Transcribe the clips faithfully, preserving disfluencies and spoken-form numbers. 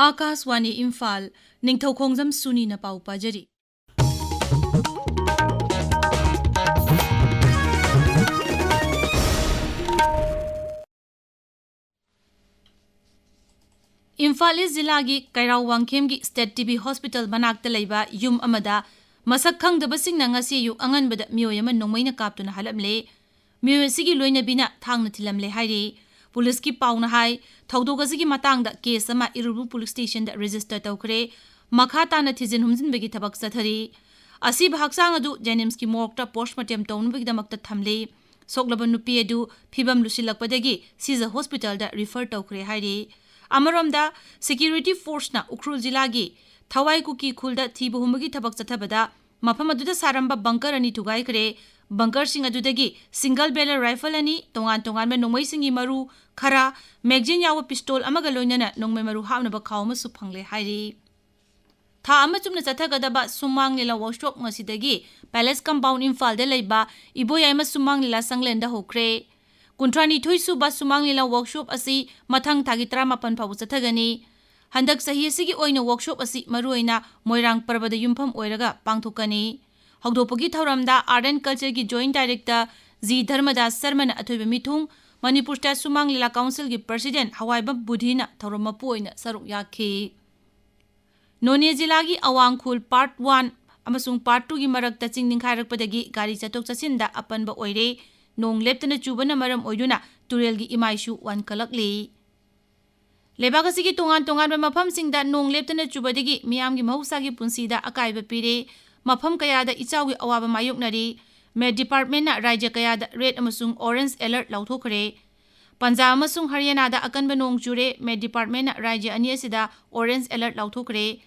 ꯑꯥꯀꯥꯁꯋꯥꯅꯤ ꯏꯝꯐꯥꯜ, ꯅꯤꯡꯊꯧꯈꯣꯡꯖꯝ ꯁꯨꯅꯤꯅ ꯄꯥꯎ ꯄꯥꯖꯔꯤ꯫ ꯏꯝꯐꯥꯜ ꯏꯁ ꯖꯤꯂꯥꯒꯤ ꯀꯩꯔꯥꯎ ꯋꯥꯡꯈꯦꯝꯒꯤ state T B hospital ꯃꯅꯥꯛꯇ ꯂꯩꯕ ꯌꯨꯝ ꯑꯃꯗ ꯃꯁꯛ ꯈꯪꯗꯕꯁꯤꯡꯅ ꯉꯁꯤ ꯑꯌꯨꯛ ꯑꯉꯟꯕꯗ ꯃꯤꯑꯣꯏ ꯑꯃ ꯅꯣꯡꯃꯩꯅ ꯀꯥꯞꯇꯨꯅ ꯍꯥꯠꯂꯝꯂꯦ꯫ ꯃꯤꯑꯣꯏ ꯑꯁꯤꯒꯤ ꯂꯣꯏꯅꯕꯤꯅ ꯊꯥꯡꯅ ꯊꯤꯜꯂꯝꯂꯦ ꯍꯥꯏꯔꯤ꯫ ꯄꯨꯂꯤꯁꯀꯤ ꯄꯥꯎꯅ ꯍꯥꯏ, ꯊꯧꯗꯣꯛ ꯑꯁꯤꯒꯤ ꯃꯇꯥꯡꯗ ꯀꯦꯁ ꯑꯃ ꯏꯔꯨꯕꯨ ꯄꯨꯂꯤꯁ ꯁ꯭ꯇꯦꯁꯟꯗ ꯔꯦꯖꯤꯁꯇꯔ ꯇꯧꯈ꯭ꯔꯦ꯫ ꯃꯈꯥ ꯇꯥꯅ ꯊꯤꯖꯤꯟ ꯍꯨꯝꯖꯤꯟꯕꯒꯤ ꯊꯕꯛ ꯆꯠꯊꯔꯤ꯫ ꯑꯁꯤꯕ ꯍꯛꯆꯥꯡ ꯑꯗꯨ ꯖꯦꯅꯤꯝꯁꯀꯤ ꯃꯣꯔꯒꯇ ꯄꯣꯁ꯭ꯠꯃꯣꯔꯇꯦꯝ ꯇꯧꯅꯕꯒꯤꯗꯃꯛꯇ ꯊꯝꯂꯤ꯫ ꯁꯣꯛꯂꯕ ꯅꯨꯄꯤ ꯑꯗꯨ ꯐꯤꯕꯝ ꯂꯨꯁꯤꯜꯂꯛꯄꯗꯒꯤ ꯁꯤꯖ ꯍꯣꯁꯄꯤꯇꯥꯜꯗ ꯔꯤꯐꯔ ꯇꯧꯈ꯭ꯔꯦ ꯍꯥꯏꯔꯤ꯫ ꯑꯃꯔꯣꯝꯗ, ꯁꯦꯀ꯭ꯌꯨꯔꯤꯇꯤ ꯐꯣꯔꯁꯅ ꯎꯈ꯭ꯔꯨꯜ ꯖꯤꯂꯥꯒꯤ ꯊꯋꯥꯏ ꯀꯨꯀꯤ ꯈꯨꯜꯗ ꯊꯤꯕ ꯍꯨꯝꯕꯒꯤ ꯊꯕꯛ ꯆꯠꯊꯕꯗ ꯃꯐꯝ ꯑꯗꯨꯗ ꯁꯥꯔꯝꯕ ꯕꯪꯀꯔ ꯑꯅꯤ ꯊꯨꯒꯥꯏꯈ꯭ꯔꯦ꯫ ꯕꯪꯀꯔꯁꯤꯡ ꯑꯗꯨꯗꯒꯤ ꯁꯤꯡꯒꯜ ꯕꯦꯔꯦꯜ ꯔꯥꯏꯐꯜ ꯑꯅꯤ, ꯇꯣꯉꯥꯟ ꯇꯣꯉꯥꯟꯕ ꯅꯣꯡꯃꯩꯁꯤꯡꯒꯤ ꯃꯔꯨ ꯈꯔ, ꯃꯦꯒꯖꯤꯟ ꯌꯥꯎꯕ ꯄꯤꯁꯇꯣꯜ ꯑꯃꯒ ꯂꯣꯏꯅꯅ ꯅꯣꯡꯃꯩ ꯃꯔꯨ ꯍꯥꯞꯅꯕ ꯈꯥꯎ ꯑꯃꯁꯨ ꯐꯪꯂꯦ ꯍꯥꯏꯔꯤ꯫ ꯊꯥ ꯑꯃ ꯆꯨꯞꯅ ꯆꯠꯊꯒꯗꯕ ꯁꯨꯃꯥꯡ ꯂꯤꯂꯥ ꯋꯥꯔꯛꯁꯣꯞ ꯉꯁꯤꯗꯒꯤ ꯄꯦꯂꯦꯁ ꯀꯝꯄꯥꯎꯟ ꯏꯝꯐꯥꯜꯗ ꯂꯩꯕ ꯏꯕꯣꯌꯥꯏꯃ ꯁꯨꯃꯥꯡ ꯂꯤꯂꯥ ꯁꯪꯂꯦꯟꯗ ꯍꯧꯈ꯭ꯔꯦ꯫ ꯀꯨꯟꯊ꯭ꯔꯥꯅꯤꯊꯣꯏ ꯁꯨꯕ ꯁꯨꯃꯥꯡ ꯂꯤꯂꯥ ꯋꯥꯔꯛꯁꯣꯞ ꯑꯁꯤ ꯃꯊꯪ ꯊꯥꯒꯤ ꯇꯔꯥꯃꯥꯄꯟ ꯐꯥꯎꯕ ꯆꯠꯊꯒꯅꯤ꯫ ꯍꯟꯗꯛ ꯆꯍꯤ ꯑꯁꯤꯒꯤ ꯑꯣꯏꯅ ꯋꯥꯔꯛꯁꯣꯞ ꯑꯁꯤ ꯃꯔꯨꯑꯣꯏꯅ ꯃꯣꯏꯔꯥꯡ ꯄꯔꯕꯗ ꯌꯨꯝꯐꯝ ꯑꯣꯏꯔꯒ ꯄꯥꯡꯊꯣꯛꯀꯅꯤ꯫ ꯍꯧꯗꯣꯛꯄꯒꯤ ꯊꯧꯔꯝꯗ Art and Cultureꯒꯤ Joint Director ꯖꯤ ꯙꯔꯃꯗꯥꯁ ꯁꯔꯃꯅ ꯑꯊꯣꯏꯕ ꯃꯤꯊꯨꯡ, ꯃꯅꯤꯄꯨꯔ ꯁ꯭ꯇꯦꯠ ꯁꯨꯃꯥꯡ ꯂꯤꯂꯥ ꯀꯥꯎꯟꯁꯤꯜꯒꯤ President ꯍꯋꯥꯏꯕꯝ ꯕꯨꯙꯤꯅ ꯊꯧꯔꯝ ꯃꯄꯨ ꯑꯣꯏꯅ ꯁꯔꯨꯛ ꯌꯥꯈꯤ꯫ ꯅꯣꯅꯦ ꯖꯤꯂꯥꯒꯤ ꯑꯋꯥꯡ ꯈꯨꯜ Part One ꯑꯃꯁꯨꯡ Part Twoꯒꯤ ꯃꯔꯛꯇ ꯆꯤꯡ ꯅꯤꯡꯈꯥꯏꯔꯛꯄꯗꯒꯤ ꯒꯥꯔꯤ ꯆꯠꯊꯣꯛ ꯆꯠꯁꯤꯟꯗ ꯑꯄꯟꯕ ꯑꯣꯏꯔꯦ꯫ ꯅꯣꯡ ꯂꯦꯞꯇꯅ ꯆꯨꯕꯅ ꯃꯔꯝ ꯑꯣꯏꯗꯨꯅ ꯇꯨꯔꯦꯜꯒꯤ ꯏꯃꯥꯏꯁꯨ ꯋꯥꯟꯈꯠꯂꯛꯂꯤ꯫ ꯂꯩꯕꯥꯛ ꯑꯁꯤꯒꯤ ꯇꯣꯉꯥꯟ ꯇꯣꯉꯥꯟꯕ ꯃꯐꯝꯁꯤꯡꯗ ꯅꯣꯡ ꯂꯦꯞꯇꯅ ꯆꯨꯕꯗꯒꯤ ꯃꯤꯌꯥꯝꯒꯤ ꯃꯍꯧꯁꯥꯒꯤ ꯄꯨꯟꯁꯤꯗ ꯑꯀꯥꯏꯕ ꯄꯤꯔꯦ꯫ ꯃꯐꯝ ꯀꯌꯥꯗ ꯏꯆꯥꯎꯒꯤ ꯑꯋꯥꯕ ꯃꯥꯌꯣꯛꯅꯔꯤ꯫ ꯃꯦꯠ ꯗꯤꯄꯥꯔꯠꯃꯦꯟꯠꯅ ꯔꯥꯖ꯭ꯌ ꯀꯌꯥꯗ ꯔꯦꯗ ꯑꯃꯁꯨꯡ ꯑꯣꯔꯦꯟꯖ ꯑꯦꯂꯔꯠ ꯂꯥꯎꯊꯣꯛꯈ꯭ꯔꯦ꯫ ꯄꯟꯖꯥꯕ ꯑꯃꯁꯨꯡ ꯍꯔꯤꯌꯥꯅꯥꯗ ꯑꯀꯟꯕ ꯅꯣꯡ ꯆꯨꯔꯦ꯫ ꯃꯦꯠ ꯗꯤꯄꯥꯔꯠꯃꯦꯟꯠꯅ ꯔꯥꯖ꯭ꯌ ꯑꯅꯤ ꯑꯁꯤꯗ ꯑꯣꯔꯦꯟꯖ ꯑꯦꯂꯔꯠ ꯂꯥꯎꯊꯣꯛꯈ꯭ꯔꯦ꯫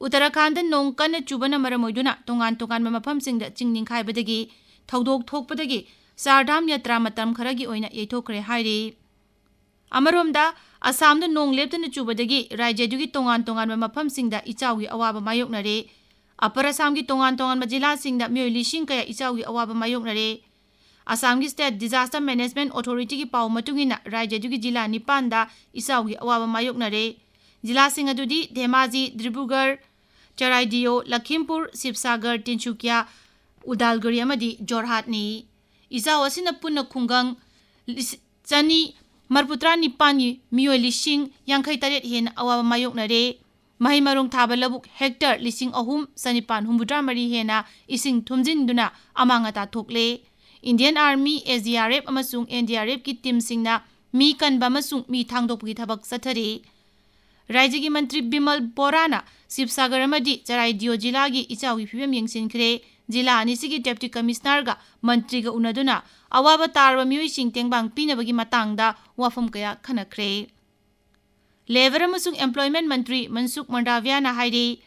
ꯎꯠꯇꯔꯥꯈꯥꯟꯗ ꯅꯣꯡ ꯀꯟꯅ ꯆꯨꯕꯅ ꯃꯔꯝ ꯑꯣꯏꯗꯨꯅ ꯇꯣꯉꯥꯟ ꯇꯣꯉꯥꯟꯕ ꯃꯐꯝꯁꯤꯡꯗ ꯆꯤꯡ ꯅꯤꯡꯈꯥꯏꯕꯗꯒꯤ ꯊꯧꯗꯣꯛ ꯊꯣꯛꯄꯗꯒꯤ ꯆꯥꯔ ꯙꯥꯝ ꯌꯥꯇ꯭ꯔꯥ ꯃꯇꯝ ꯈꯔꯒꯤ ꯑꯣꯏꯅ ꯌꯩꯊꯣꯛꯈ꯭ꯔꯦ ꯍꯥꯏꯔꯤ꯫ ꯑꯃꯔꯣꯝꯗ, ꯑꯁꯥꯝꯗ ꯅꯣꯡ ꯂꯦꯞꯇꯅ ꯆꯨꯕꯗꯒꯤ ꯔꯥꯖ꯭ꯌ ꯑꯗꯨꯒꯤ ꯇꯣꯉꯥꯟ ꯇꯣꯉꯥꯟꯕ ꯃꯐꯝꯁꯤꯡꯗ ꯏꯆꯥꯎꯒꯤ ꯑꯋꯥꯕ ꯃꯥꯌꯣꯛꯅꯔꯦ꯫ ꯑꯄꯔ ꯑꯁꯥꯝꯒꯤ ꯇꯣꯉꯥꯟ ꯇꯣꯉꯥꯟꯕ ꯖꯤꯂꯥꯁꯤꯡꯗ ꯃꯤꯑꯣꯏ ꯂꯤꯁꯤꯡ ꯀꯌꯥ ꯏꯆꯥꯎꯒꯤ ꯑꯋꯥꯕ ꯃꯥꯌꯣꯛꯅꯔꯦ꯫ ꯑꯁꯥꯝꯒꯤ ꯁ꯭ꯇꯦꯠ ꯗꯤꯖꯥꯁꯇꯔ ꯃꯦꯅꯦꯖꯃꯦꯟꯠ ꯑꯣꯊꯣꯔꯤꯇꯤꯒꯤ ꯄꯥꯎ ꯃꯇꯨꯡ ꯏꯟꯅ, ꯔꯥꯖ꯭ꯌ ꯑꯗꯨꯒꯤ ꯖꯤꯂꯥ ꯅꯤꯄꯥꯟꯗ ꯏꯆꯥꯎꯒꯤ ꯑꯋꯥꯕ ꯃꯥꯌꯣꯛꯅꯔꯦ꯫ ꯖꯤꯂꯥꯁꯤꯡ ꯑꯗꯨꯗꯤ ꯙꯦꯃꯥꯖꯤ, ꯗꯤꯕ꯭ꯔꯨꯒꯔ, ꯆꯔꯥꯏꯗꯤꯑꯣ, ꯂꯈꯤꯝꯄꯨꯔ, ꯁꯤꯕꯁꯥꯒꯔ, ꯇꯤꯟꯁꯨꯀꯤꯌꯥ, ꯎꯗꯥꯜꯒꯨꯔꯤ ꯑꯃꯗꯤ ꯖꯣꯔꯍꯥꯠꯅꯤ꯫ ꯏꯆꯥꯎ ꯑꯁꯤꯅ ꯄꯨꯟꯅ ꯈꯨꯡꯒꯪ ꯂꯤꯁ-, ꯆꯅꯤ ꯃꯔꯤꯐꯨꯇꯔꯥ ꯅꯤꯄꯥꯟꯒꯤ ꯃꯤꯑꯣꯏ ꯂꯤꯁꯤꯡ ꯌꯥꯡꯈꯩ ꯇꯔꯦꯠ ꯍꯦꯟꯅ ꯑꯋꯥꯕ ꯃꯥꯌꯣꯛꯅꯔꯦ꯫ ꯃꯍꯩ ꯃꯔꯣꯡ ꯊꯥꯕ ꯂꯧꯕꯨꯛ ꯍꯦꯛꯇꯔ ꯂꯤꯁꯤꯡ ꯑꯍꯨꯝ ꯆꯅꯤꯄꯥꯟ ꯍꯨꯝꯐꯨꯇꯔꯥ ꯃꯔꯤ ꯍꯦꯟꯅ ꯏꯁꯤꯡ ꯊꯨꯝꯖꯤꯟꯗꯨꯅ ꯑꯃꯥꯡ ꯑꯇꯥ ꯊꯣꯛꯂꯦ꯫ Indian Army, S D R F ꯑꯃꯁꯨꯡ N D R Fꯀꯤ ꯇꯤꯝꯁꯤꯡꯅ ꯃꯤ ꯀꯟꯕ ꯑꯃꯁꯨꯡ ꯃꯤ ꯊꯥꯡꯗꯣꯛꯄꯒꯤ ꯊꯕꯛ ꯆꯠꯊꯔꯤ꯫ ꯔꯥꯖ꯭ꯌꯒꯤ ꯃꯟꯇ꯭ꯔꯤ ꯕꯤꯃꯜ ꯕꯣꯔꯥꯅ ꯁꯤꯕꯁꯥꯒꯔ ꯑꯃꯗꯤ ꯆꯔꯥꯏꯗꯤꯑꯣ ꯖꯤꯂꯥꯒꯤ ꯏꯆꯥꯎꯒꯤ ꯐꯤꯕꯝ ꯌꯦꯡꯁꯤꯟꯈ꯭ꯔꯦ꯫ ꯖꯤꯂꯥ ꯑꯅꯤꯁꯤꯒꯤ ꯗꯦꯄ꯭ꯌꯨꯇꯤ ꯀꯃꯤꯁꯅꯔꯒ ꯃꯟꯇ꯭ꯔꯤꯒ ꯎꯅꯗꯨꯅ ꯑꯋꯥꯕ ꯇꯥꯔꯕ ꯃꯤꯑꯣꯏꯁꯤꯡ ꯇꯦꯡꯕꯥꯡ ꯄꯤꯅꯕꯒꯤ ꯃꯇꯥꯡꯗ ꯋꯥꯐꯝ ꯀꯌꯥ ꯈꯟꯅꯈ꯭ꯔꯦ꯫ ꯂꯦꯕꯔ ꯑꯃꯁꯨꯡ ꯑꯦꯝꯄ꯭ꯂꯣꯏꯃꯦꯟ ꯃꯟꯇ꯭ꯔꯤ ꯃꯟꯁꯨꯈ ꯃꯟꯗꯥꯚꯤꯌꯥꯅ ꯍꯥꯏꯔꯤ,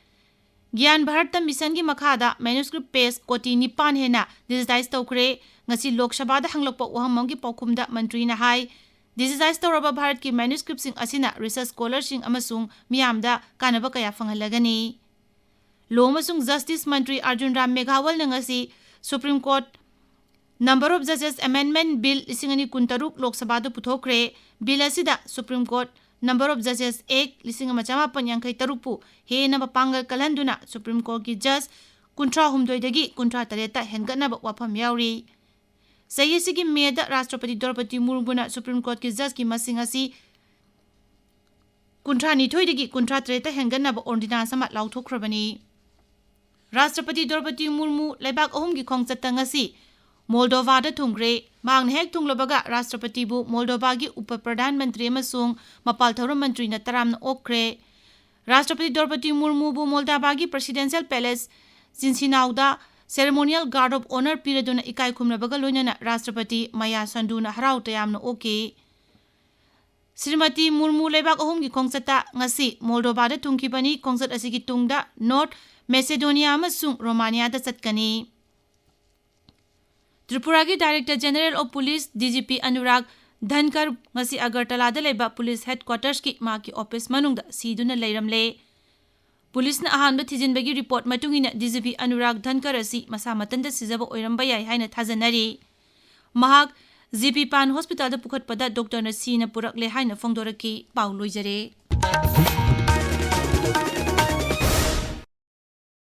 ꯒ꯭ꯌꯥꯟ ꯚꯥꯔꯠꯇ ꯃꯤꯁꯟꯒꯤ ꯃꯈꯥꯗ ꯃꯦꯅꯨꯁꯀ꯭ꯔꯤꯞ ꯄꯦꯖ ꯀꯣꯇꯤ ꯅꯤꯄꯥꯟ ꯍꯦꯟꯅ ꯗꯤꯖꯤꯇꯥꯏꯖ ꯇꯧꯈ꯭ꯔꯦ꯫ ꯉꯁꯤ ꯂꯣꯛ ꯁꯚꯥꯗ ꯍꯪꯂꯛꯄ ꯋꯥꯍꯪ ꯑꯃꯒꯤ ꯄꯥꯎꯈꯨꯝꯗ ꯃꯟꯇ꯭ꯔꯤꯅ ꯍꯥꯏ, ꯗꯤꯖꯤꯇꯥꯏꯖ ꯇꯧꯔꯕ ꯚꯥꯔꯠꯀꯤ ꯃꯦꯅꯨꯁꯀ꯭ꯔꯤꯞꯁꯤꯡ ꯑꯁꯤꯅ ꯔꯤꯁꯔꯆ ꯁ꯭ꯀꯣꯂꯔꯁꯤꯡ ꯑꯃꯁꯨꯡ ꯃꯤꯌꯥꯝꯗ ꯀꯥꯟꯅꯕ ꯀꯌꯥ ꯐꯪꯍꯜꯂꯒꯅꯤ꯫ ꯂꯣ ꯑꯃꯁꯨꯡ ꯖꯁꯇꯤꯁ ꯃꯟꯇ꯭ꯔꯤ ꯑꯔꯖꯨꯟ ꯔꯥꯝ ꯃꯦꯘꯋꯥꯜꯅ ꯉꯁꯤ supreme court Number of Judges Amendment Bill ꯂꯤꯁꯤꯡ ꯑꯅꯤ ꯀꯨꯟꯇꯔꯨꯛ ꯂꯣꯛ ꯁꯚꯥꯗ ꯄꯨꯊꯣꯛꯈ꯭ꯔꯦ꯫ ꯕꯤꯜ ꯑꯁꯤꯗ supreme court Number of Judges Act ꯂꯤꯁꯤꯡ ꯑꯃ ꯆꯃꯥꯄꯟ ꯌꯥꯡꯈꯩ ꯇꯔꯨꯛꯄꯨ ꯍꯦꯟꯅ ꯃꯄꯥꯡꯒꯜ ꯀꯜꯍꯟꯗꯨꯅ ꯁꯨꯄ꯭ꯔꯤꯝ ꯀꯣꯔꯠꯀꯤ ꯖꯖ ꯀꯨꯟꯊ꯭ꯔꯥ ꯍꯨꯝꯗꯣꯏꯗꯒꯤ ꯀꯨꯟꯊ꯭ꯔꯥ ꯇꯔꯦꯠꯇ ꯍꯦꯟꯒꯠꯅꯕ ꯋꯥꯐꯝ ꯌꯥꯎꯔꯤ꯫ ꯆꯍꯤ ꯑꯁꯤꯒꯤ ꯃꯦꯗ ꯔꯥꯁꯇ꯭ꯔꯄꯇꯤ ꯗ꯭ꯔꯧꯄꯗꯤ ꯃꯨꯔꯃꯨꯅ ꯁꯨꯄ꯭ꯔꯤꯝ ꯀꯣꯔꯠꯀꯤ ꯖꯖꯀꯤ ꯃꯁꯤꯡ ꯑꯁꯤ ꯀꯨꯟꯊ꯭ꯔꯥ ꯅꯤꯊꯣꯏꯗꯒꯤ ꯀꯨꯟꯊ꯭ꯔꯥ ꯇꯔꯦꯠꯇ ꯍꯦꯟꯒꯠꯅꯕ ꯑꯣꯔꯗꯤꯅꯥꯟꯁ ꯑꯃ ꯂꯥꯎꯊꯣꯛꯈ꯭ꯔꯕꯅꯤ꯫ ꯔꯥꯁꯇ꯭ꯔꯄꯇꯤ ꯗ꯭ꯔꯧꯄꯗꯤ ꯃꯨꯔꯃꯨ ꯂꯩꯕꯥꯛ ꯑꯍꯨꯝꯒꯤ ꯈꯣꯡꯆꯠꯇ ꯉꯁꯤ ꯃꯣꯜꯗꯣꯚꯥꯗ ꯊꯨꯡꯈ꯭ꯔꯦ꯫ ꯃꯍꯥꯛꯅ ꯍꯦꯛ ꯊꯨꯡꯂꯕꯒ ꯔꯥꯁꯇ꯭ꯔꯄꯇꯤꯕꯨ ꯃꯣꯜꯗꯣꯚꯥꯒꯤ ꯎꯄ ꯄ꯭ꯔꯙꯥꯟ ꯃꯟꯇ꯭ꯔꯤ ꯑꯃꯁꯨꯡ ꯃꯄꯥꯜ ꯊꯧꯔꯝ ꯃꯟꯇ꯭ꯔꯤꯅ ꯇꯔꯥꯝꯅ ꯑꯣꯛꯈ꯭ꯔꯦ꯫ ꯔꯥꯁꯇ꯭ꯔꯄꯇꯤ ꯗ꯭ꯔꯧꯄꯗꯤ ꯃꯨꯔꯃꯨꯕꯨ ꯃꯣꯜꯗꯣꯚꯥꯒꯤ ꯄ꯭ꯔꯦꯁꯤꯗꯦꯟꯁꯤꯌꯦꯜ ꯄꯦꯂꯦꯁ ꯆꯤꯟꯁꯤꯅꯥꯎꯗ Ceremonial Guard of Honour ꯄꯤꯔꯗꯨꯅ ꯏꯀꯥꯏ ꯈꯨꯝꯅꯕꯒ ꯂꯣꯏꯅꯅ ꯔꯥꯁꯇ꯭ꯔꯄꯇꯤ ꯃꯌꯥ ꯁꯥꯟꯗꯨꯅ ꯍꯔꯥꯎ ꯇꯌꯥꯝꯅ ꯑꯣꯛꯈꯤ꯫ ꯁ꯭ꯔꯤꯃꯇꯤ ꯃꯨꯔꯃꯨ ꯂꯩꯕꯥꯛ ꯑꯍꯨꯝꯒꯤ ꯈꯣꯡꯆꯠꯇ ꯉꯁꯤ ꯃꯣꯜꯗꯣꯚꯥꯗ ꯊꯨꯡꯈꯤꯕꯅꯤ꯫ ꯈꯣꯡꯆꯠ ꯑꯁꯤꯒꯤ ꯇꯨꯡꯗ ꯅꯣꯔꯠ ꯃꯦꯁꯦꯗꯣꯅꯤꯌꯥ ꯑꯃꯁꯨꯡ ꯔꯣꯃꯥꯅꯤꯌꯥꯗ ꯆꯠꯀꯅꯤ꯫ ꯇ꯭ꯔꯤꯄꯨꯔꯥꯒꯤ Director General of Police, D G P Anurag ꯙꯟꯀꯔ ꯉꯁꯤ ꯑꯒꯔꯇꯂꯥꯗ ꯂꯩꯕ ꯄꯨꯂꯤꯁ ꯍꯦꯗꯀ꯭ꯋꯥꯇꯔꯁꯀꯤ ꯃꯍꯥꯛꯀꯤ ꯑꯣꯐꯤꯁ ꯃꯅꯨꯡꯗ ꯁꯤꯗꯨꯅ ꯂꯩꯔꯝꯂꯦ꯫ ꯄꯨꯂꯤꯁꯅ ꯑꯍꯥꯟꯕ ꯊꯤꯖꯤꯟꯕꯒꯤ ꯔꯤꯄꯣꯔꯠ ꯃꯇꯨꯡ ꯏꯟꯅ D G P ꯑꯅꯨꯔꯥꯒ ꯙꯟꯀꯔ ꯑꯁꯤ ꯃꯁꯥ ꯃꯊꯟꯇ ꯁꯤꯖꯕ ꯑꯣꯏꯔꯝꯕ ꯌꯥꯏ ꯍꯥꯏꯅ ꯊꯥꯖꯅꯔꯤ꯫ ꯃꯍꯥꯛ G P ꯄꯥꯟ ꯍꯣꯁꯄꯤꯇꯥꯜꯗ ꯄꯨꯈꯠꯄꯗ ꯗꯣꯛꯇꯔꯅ ꯁꯤꯅ ꯄꯨꯔꯛꯂꯦ ꯍꯥꯏꯅ ꯐꯣꯡꯗꯣꯔꯛꯈꯤ꯫ ꯄꯥꯎ ꯂꯣꯏꯖꯔꯦ꯫